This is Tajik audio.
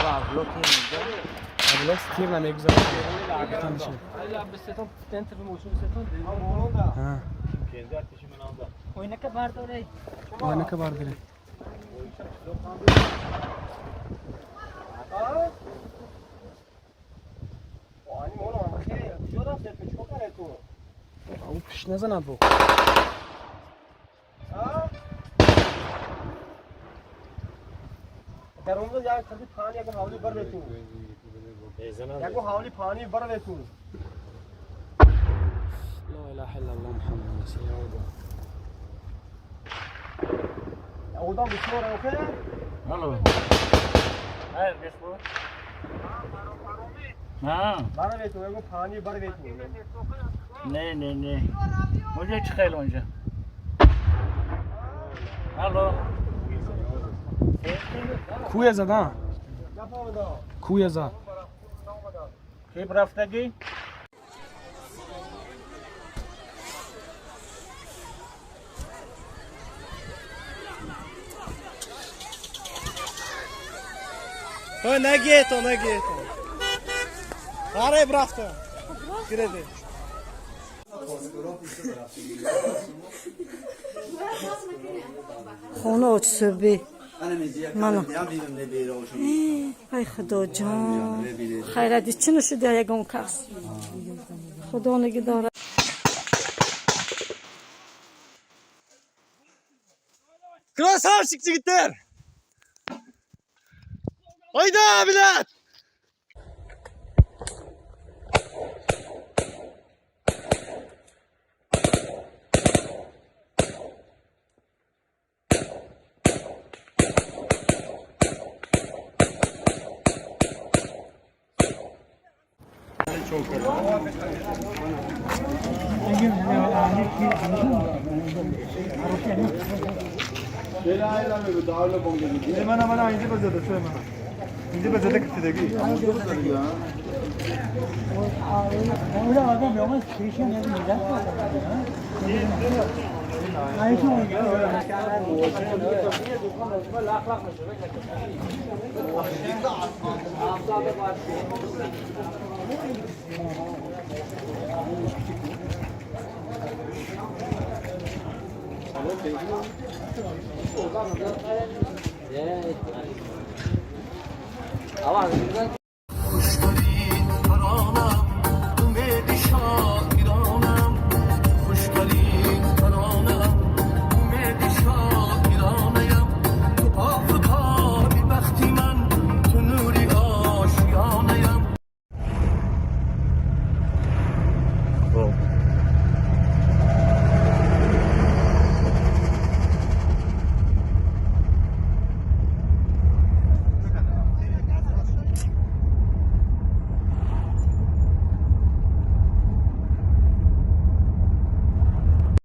Блок тир намегузарад. Ойнака бардоре. Ӯ пиш назанад бо. در اون یک طرفی پانی یک حوالی بر تو یک حوالی پانی بر تو. لا اله الا الله محمد رسول الله. اودام بسیار اوکی. Алло. ها. بر تو یک پانی بر تو. نه نه نه، اونجا چه خیلی اونجا. الو. کوی زدن. کوی زد. کی رفتگی؟ نگیتو نگیتو. آره برافته. گرده. Хона очсӯби мана. Ай Худоҷон, хайради чӣ нашуда, ягон кас Худо нигидорад. Красавчик жігіттер! Айда, блядь! Mana mana inji bazada söyle mana. İnji bazada kıtı. Yeah.